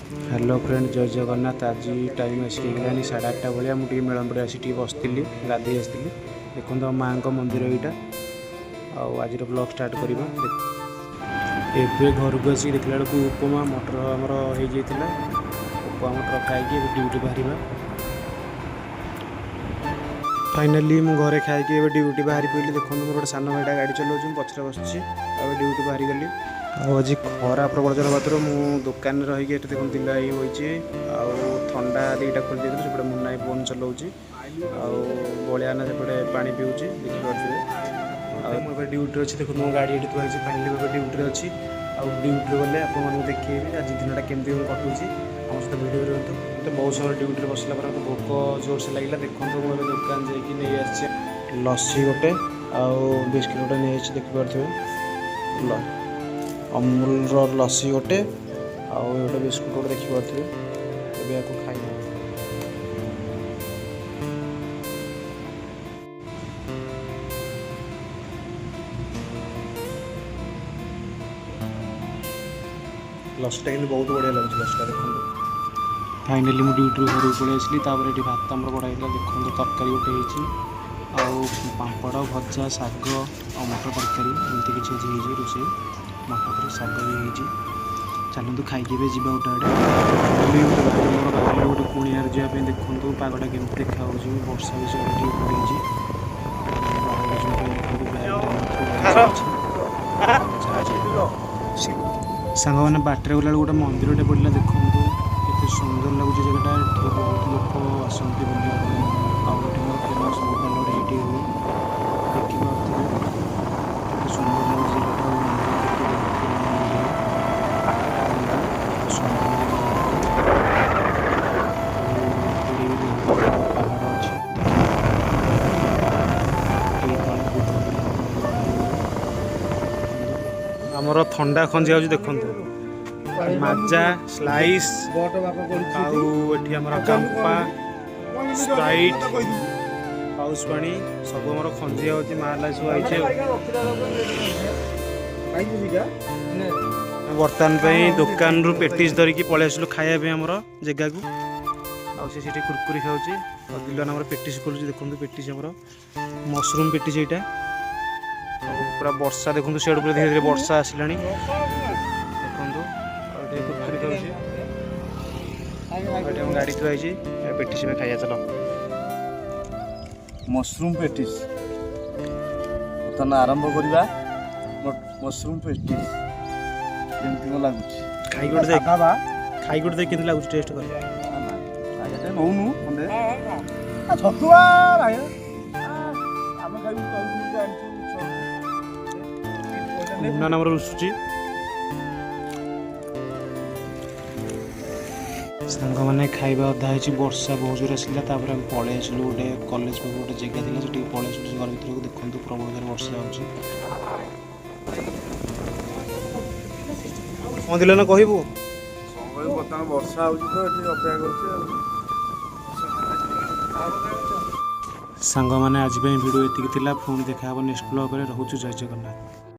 Hello friend, ଜୟ ଜଗନ୍ନାଥ। ଆଜି time ଆସିକି ହେଇଗଲାଣି 8:30 ଭଳିଆ। ମୁଁ ଟିକେ ମେଳନପୁରରେ ଆସି ଟିକେ ବସିଥିଲି, ଗାଧେଇ ଆସିଥିଲି। ଦେଖନ୍ତୁ, ଆମ ମାଆଙ୍କ ମନ୍ଦିର ଏଇଟା। ଆଉ ଆଜିର ବ୍ଲଗ୍ ଷ୍ଟାର୍ଟ କରିବା। ଏବେ ଘରକୁ ଆସିକି ଦେଖିଲା ବେଳକୁ ଉପମା ମଟର ଆମର ହେଇଯାଇଥିଲା। ଉପମା ମଟର ଖାଇକି ଏବେ ଡ୍ୟୁଟି ବାହାରିବା। ଫାଇନାଲି ମୁଁ ଘରେ ଖାଇକି ଏବେ ଡ୍ୟୁଟି ବାହାରି ପଡ଼ିଲି। ଦେଖନ୍ତୁ, ମୋର ଗୋଟେ ସାନ ଭାଇଟା ଗାଡ଼ି ଚଲାଉଛି, ମୁଁ ପଛରେ ବସିଛି। ଆଉ ଡ୍ୟୁଟି ବାହାରିଗଲି। ଆଉ ଆଜି ଖରା ପ୍ରବଳ ଜୋର ହେବାରୁ ମୁଁ ଦୋକାନରେ ରହିକି, ଏଠି ଦେଖନ୍ତୁ, ଦିଲା ହେଇ ବଇଛି। ଆଉ ଥଣ୍ଡା ଦୁଇଟା ଖୋଲି ଦେଇଥିଲି। ସେପଟେ ମୁନ୍ନା ଭାଇ ଫୋନ୍ ଚଲାଉଛି ଆଉ ବଳିଆନା ସେପଟେ ପାଣି ପିଉଛି, ଦେଖିପାରୁଥିବେ। ଆଉ ମୁଁ ଏବେ ଡ୍ୟୁଟିରେ ଅଛି। ଦେଖନ୍ତୁ, ମୋ ଗାଡ଼ି ଏଠି ଥୁଆ ହେଇଛି। ଫାଇନାଲି ଏବେ ଡ୍ୟୁଟିରେ ଅଛି। ଆଉ ଡ୍ୟୁଟିରେ ଗଲେ ଆପଣମାନଙ୍କୁ ଦେଖେଇବି ଆଜି ଦିନଟା କେମିତି କ'ଣ କଟୁଛି। ଆମ ସହିତ ଭିଡ଼ିଓ ରୁହନ୍ତୁ। ମୋତେ ବହୁତ ସମୟ ଡ୍ୟୁଟିରେ ବସିଲା ପରେ ମୋତେ ଭୋକ ଜୋରସେ ଲାଗିଲା। ଦେଖନ୍ତୁ, ମୁଁ ଏବେ ଦୋକାନ ଯାଇକି ନେଇ ଆସିଛି ଲସି ଗୋଟେ ଆଉ ବିସ୍କିଟ୍ ଗୋଟେ ନେଇ ଆସିଛି। ଦେଖିପାରୁଥିବେ, ଅମୁଲର ଲସି ଗୋଟେ ଆଉ ଗୋଟେ ବିସ୍କୁଟ୍ ଗୋଟେ, ଦେଖିପାରୁଥିବେ। ଏବେ ୟାକୁ ଖାଇବା। ଲସିଟା କିନ୍ତୁ ବହୁତ ବଢ଼ିଆ ଲାଗୁଛି ଲସିଟା, ଦେଖନ୍ତୁ। ଫାଇନାଲି ମୁଁ ଡ୍ୟୁଟିରୁ ଘରକୁ ପଳେଇ ଆସିଲି। ତାପରେ ଏଠି ଭାତ ଆମର ବଢ଼ା ହେଇଥିଲା। ଦେଖନ୍ତୁ, ତରକାରୀ ଗୋଟେ ହେଇଛି ଆଉ ପାମ୍ପଡ଼, ଭଜା, ଶାଗ ଆଉ ମଟର ତରକାରୀ, ଏମିତି କିଛି ଆଜି ହେଇଛି ରୋଷେଇ। ମଟର ତରକାରୀ, ଶାଗ ବି ହେଇଛି। ଚାଲନ୍ତୁ, ଖାଇକି ଏବେ ଯିବା ଗୋଟେ ଆଡ଼େ। ଗୋଟେ ଭାଇ ମୋର ବାହାରିଲେ ଗୋଟେ କୁଣିଆରେ ଯିବା ପାଇଁ। ଦେଖନ୍ତୁ, ପାଗଟା କେମିତି ଦେଖାହେଉଛି। ବର୍ଷା ବି ସିଆଡ଼େ ଟିକେ ପଡ଼ିଛି। ବାହାରକୁ ଯିବା ପାଇଁ ଦେଖନ୍ତୁ, ବ୍ୟାଗ୍ଟା ଆମର ଥୁଆ ହେଇଛି। ସାଙ୍ଗମାନେ, ବାଟରେ ଗଲାବେଳକୁ ଗୋଟେ ମନ୍ଦିରଟେ ପଡ଼ିଲା। ଦେଖନ୍ତୁ, କେତେ ସୁନ୍ଦର ଲାଗୁଛି ଜାଗାଟା। ଏଠି ବହୁତ ଲୋକ ଆସନ୍ତି ବୁଲିବା ପାଇଁ। ଆଉ ଏଠି ମୋର ଫେମସ୍ ବୋବାଲ ଗୋଟେ ଏଇଠି ହୁଏ। ଦେଖିପାରୁଥିବେ, କେତେ ସୁନ୍ଦର ଲାଗୁଛି ଜାଗାଟା। ଆଉ ମନ୍ଦିର କେତେ ବହୁତ ପୁରୁଣା ମନ୍ଦିର। କେତେ ସୁନ୍ଦର ଜାଗା। ଆଉ ଏଠି ବି ବହୁତ ବଡ଼ ପାହାଡ଼ ଅଛି। ଏଇ ତଳେ ବହୁତ ବଢ଼ିଆ ହୁଏ। ଆମର ଥଣ୍ଡା ଖଞ୍ଜି ଯାଉଛି। ଦେଖନ୍ତୁ, ମାଜା, ସ୍ଲାଇସ୍ ଆଉ ଏଠି ଆମର କାମ୍ପା, ସ୍ପ୍ରାଇଟ୍, ହାଉସ୍ ପାଣି ସବୁ ଆମର ଖଞ୍ଜି ଯାଉଛି। ମାଲ ସବୁ ଆଇଛି। ଆଉ ବର୍ତ୍ତମାନ ପାଇଁ ଦୋକାନରୁ ପେଟିସ୍ ଧରିକି ପଳେଇ ଆସିଲୁ ଖାଇବା ପାଇଁ ଆମର ଜାଗାକୁ। ଆଉ ସେ ସେଠି କୁରକୁରି ଖାଉଛି ଆଉ ଦିଲନ ଆମର ପେଟିସ୍ ଖୋଲୁଛି। ଦେଖନ୍ତୁ, ପେଟିସ୍ ଆମର ମସରୁମ୍ ପେଟିସ୍ ଏଇଟା। ଆଉ ପୁରା ବର୍ଷା, ଦେଖନ୍ତୁ, ସିଆଡ଼ୁ ପୁରା ଧୀରେ ଧୀରେ ବର୍ଷା ଆସିଲାଣି। ଦେଖନ୍ତୁ, ଆଉ ଏଠି କୁରକୁରି ଖାଉଛି ଆଉ ଏଠି ଆମ ଗାଡ଼ି ଥୁଆ ହେଇଛି। ପେଟିସ୍ ଏବେ ଖାଇବା ଚାଲ। ମସରୁମ୍ ପେଟିସ୍ ବର୍ତ୍ତମାନ ଆରମ୍ଭ କରିବା। ମସରୁମ୍ ପେଟିସ୍ କେମିତି କଣ ଲାଗୁଛି? ଖାଇକି ଗୋଟେ ଦେଖ, ଖାଇକି ଗୋଟେ ଦେଖ, କେମିତି ଲାଗୁଛି, ଟେଷ୍ଟ କର। ନଉନୁ ଖଣ୍ଡେ ଛତୁଆ ଭାଇ, ଆମେ ଖାଇବୁ। ଆଣିଛୁ। ମୁନ୍ନା ଆମର ରୁଷୁଛି। ସାଙ୍ଗମାନେ, ଖାଇବା ଅଧା ହେଇଛି, ବର୍ଷା ବହୁତ ଜୋରେ ଆସିଲା। ତାପରେ ଆମେ ପଳେଇ ଆସିଲୁ। ଗୋଟେ କଲେଜ ପାଖରେ ଗୋଟେ ଜାଗା ଥିଲା, ସେଠିକି ପଳେଇ ଆସିଲୁ ସେ ଘର ଭିତରକୁ। ଦେଖନ୍ତୁ, ପ୍ରବଳ ଜୋରେ ବର୍ଷା ହେଉଛି। କ'ଣ ଦିଲ ନା କହିବୁ? କଣ କହିବୁ, ବର୍ତ୍ତମାନ ବର୍ଷା ହେଉଛି ତ ଏଠି ଅପେକ୍ଷା କରୁଛି ଆଉ। ସାଙ୍ଗମାନେ, ଆଜି ପାଇଁ ଭିଡ଼ିଓ ଏତିକି ଥିଲା। ପୁଣି ଦେଖା ହେବ ନେକ୍ସଟ ବ୍ଲଗ୍ରେ। ରହୁଛୁ, ଜୟ ଜଗନ୍ନାଥ।